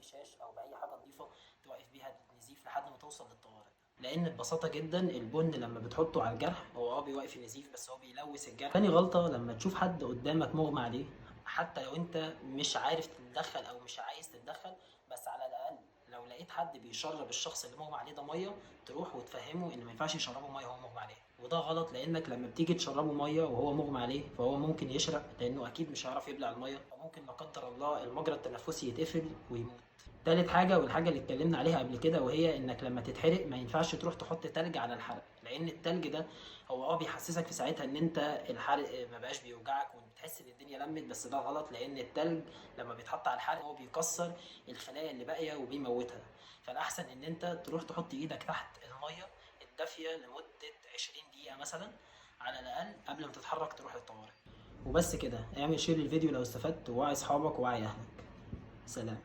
شاش او باي حاجة نظيفة توقف بيها النزيف لحد ما توصل للطوارئ. لان ببساطة جدا البن لما بتحطه على الجرح هو بيوقف النزيف، بس هو بيلوث الجرح. تاني غلطه، لما تشوف حد قدامك مغمى عليه، حتى لو انت مش عارف تتدخل او مش عايز تتدخل، بس على الاقل لو لقيت حد بيشرب الشخص اللي مغمى عليه ده ميه، تروح وتفهمه ان ما ينفعش يشربه مية وهو مغمى عليه. وده غلط، لانك لما بتيجي تشربه مية وهو مغمى عليه فهو ممكن يشرق، لانه اكيد مش هيعرف يبلع المية، فممكن لا قدر الله المجرى التنفسي يتقفل ويموت. تالت حاجة، والحاجة اللي اتكلمنا عليها قبل كده، وهي انك لما تتحرق ما ينفعش تروح تحط تلج على الحرق، لان التلج ده هو بيحسسك في ساعتها ان انت الحرق ما بقاش بيوجعك وبتحس ان الدنيا لمت، بس ده غلط، لان التلج لما بيتحط على الحرق هو بيكسر الخلايا اللي باقية وبيموتها. فالاحسن ان انت تروح تحط ايدك تحت المية الدافية لمدة 20 دقيقة مثلا على الاقل قبل ما تتحرك تروح للطوارئ. وبس كده، اعمل share للفيديو لو استفدت، ووعي اصحابك ووعي اهلك. سلام.